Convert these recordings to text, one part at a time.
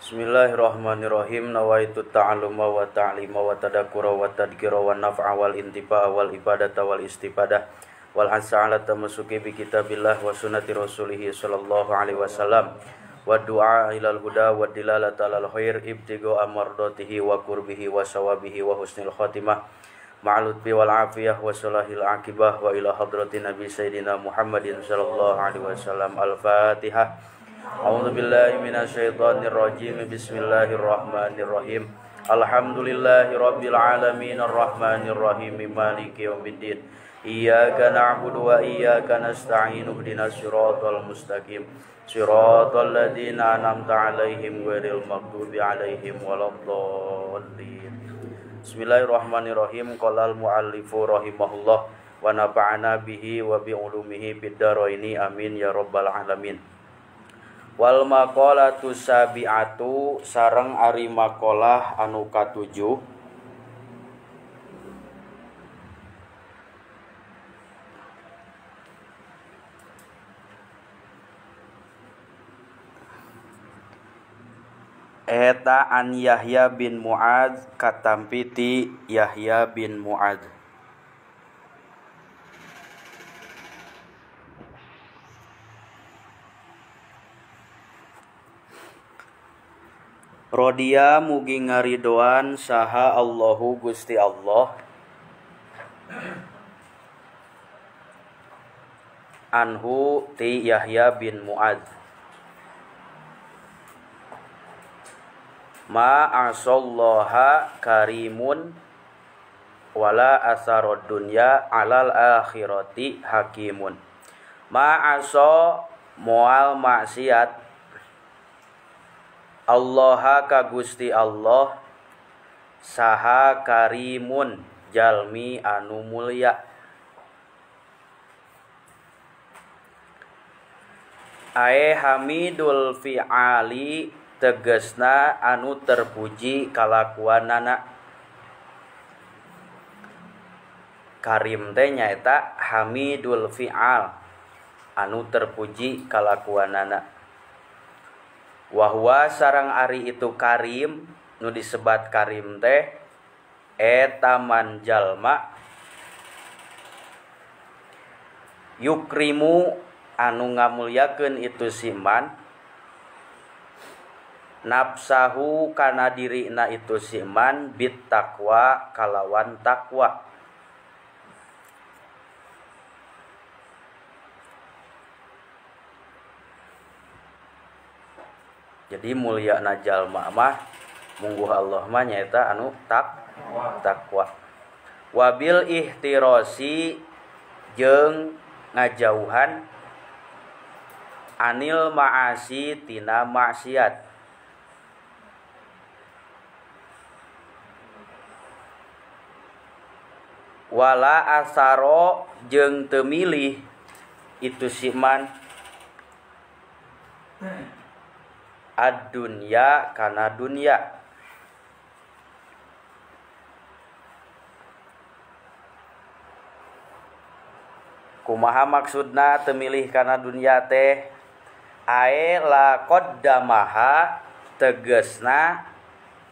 Bismillahirrahmanirrahim. Nawaitu ta'alluma wa ta'lima wa tadakkura wa tadkira wa naf'a wal intifa'a wal ibadata wal istifadah wal hasa ala tamassuki bi kitabillah wa sunnati rasulih sallallahu alaihi wasallam wa du'a ilal huda wa dilalata alal khair ibtigo amardatihi wa qurbihi wa sawabihi wa husnil khatimah ma'al lutfi wal afiyah wa salahil akibah wa ila hadratin nabi sayyidina Muhammadin sallallahu alaihi wasallam. Al-Fatihah. A'udzu billahi minasyaitonir rajim. Bismillahirrahmanirrahim. Alhamdulillahi rabbil alamin arrahmanir rahim maliki yaumiddin. Iyyaka na'budu wa iyyaka nasta'in ihdinas siratal mustaqim. Siratal ladzina an'amta 'alaihim ghairil maghdubi 'alaihim waladdallin. Bismillahirrahmanirrahim. Qala al-muallifu rahimahullah wa nafa'ana bihi wa bi ulumihi fid dharaini amin ya rabbal alamin. Wal maqalatu sabi'atu sareng ari maqalah anu katujuh eta an Yahya bin Mu'adz katampi ti Yahya bin Mu'adz. Rodia mugi ngaridoan saha Allahu Gusti Allah anhu ti Yahya bin Mu'adz. Ma asallaha karimun wala asarod dunya alal akhirati hakimun. Ma aso moal maksiat Allah ka Gusti Allah saha karimun jalmi anu mulya. Ae hamidul fi'ali tegesna anu terpuji kalakuanana. Karim teh nyaeta hamidul fi'al anu terpuji kalakuanana. Wahwa sarang ari itu karim nu disebat karim teh eta man jalma yukrimu anu ngamulyakeun itu siman nafsahu kana dirina itu siman bit taqwa kalawan takwa. Jadi mulia jalma mah mungguh Allah mah nyaeta anu takwa. Wabil ihtirasi jeung ngajauhan anil ma'asi tina maksiat. Wala asaro jeung teu milih itu siman ad-dunya kana dunya. Kumaha maksudna teu milih kana dunya teh? Ae la qaddamaha tegesna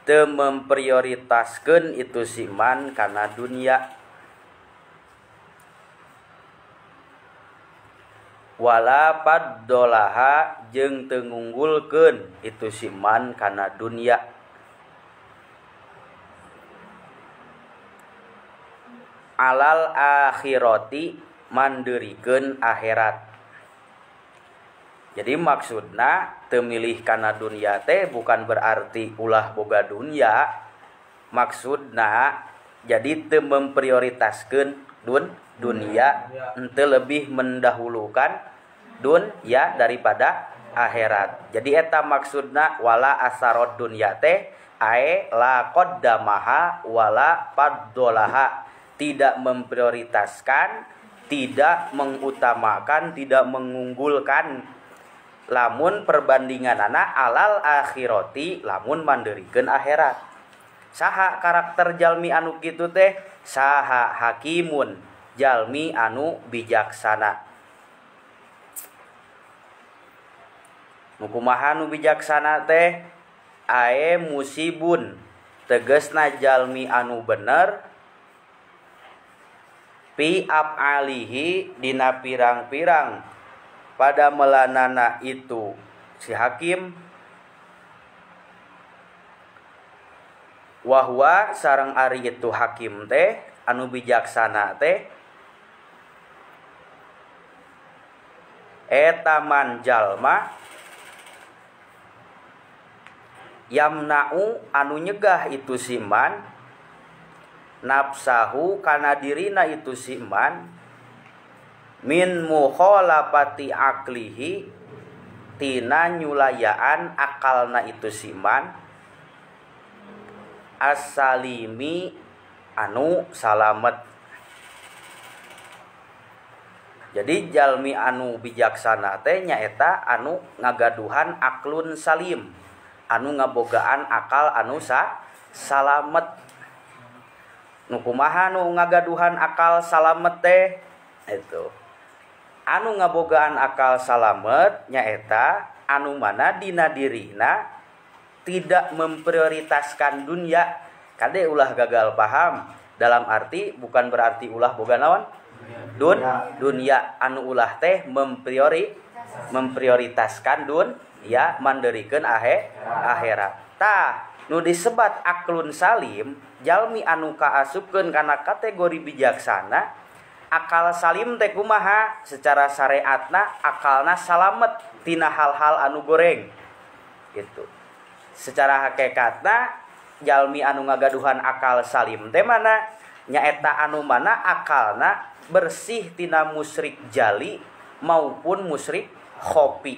teu memprioritaskeun itu siman kana dunya. Wala paddolaha jeung teu ngunggulkeun itu siman kana dunya. Alal akhirati mandeurikeun akhirat. Jadi maksudna teu milih kana dunya teh bukan berarti ulah boga dunya. Maksudna jadi teu memprioritaskeun dunia, ente lebih mendahulukan dunia daripada akhirat. Jadi eta maksudna wala asarod dunya teh ae la qaddamaha wala faddolaha, tidak memprioritaskan, tidak mengutamakan, tidak mengunggulkan lamun perbandinganana alal akhirati lamun mandeurikeun akhirat. Saha karakter jalmi anu kitu teh? Saha hakimun jalmi anu bijaksana. Nu kumaha nu bijaksana teh? Ae musibun tegasna jalmi anu bener pi af'alihi dina pirang-pirang pada melanana itu si hakim wahwa sareng ari itu hakim teh anu bijaksana teh eta man jalma yamna'u anu nyegah itu siman nafsahu kana dirina itu siman min mukhalafati aklihi tina nyulayaan akalna itu siman as-salimi anu salamet. Jadi jalmi anu bijaksana teh nyaeta anu ngagaduhan aklun salim, anu ngabogaan akal anu salamet. Nu kumaha nu ngagaduhan akal salamet teh? Itu. Anu ngabogaan akal salamet nyaeta anu mana dina dirina tidak memprioritaskan dunia. Kade ulah gagal paham, dalam arti bukan berarti ulah boga naon? Dunia anu ulah teh memprioritaskan dunia manderikeun akhirat. Tah nu disebat aklun salim jalmi anu kaasupkeun kana kategori bijaksana. Akal salim teh kumaha? Secara syariatna akalna salamet tina hal-hal anu goreng gitu. Secara hakikatna jalmi anu ngagaduhan akal salim teh mana? Nyaeta anu mana akalna bersih tina musyrik jali maupun musyrik khopi.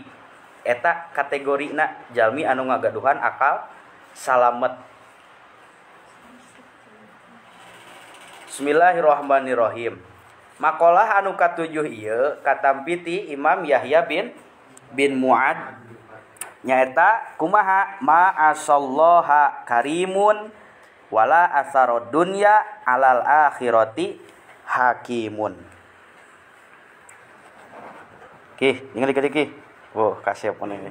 Eta kategorina jalmi anu ngagaduhan akal salamet. Bismillahirrahmanirrahim. Makalah anu katujuh ieu katampiti Imam Yahya bin Mu'ad nyaeta kumaha ma'asallaha karimun wala asarod dunya alal akhirati hakimun. Ki, ningali ki. Oh, kasep ini.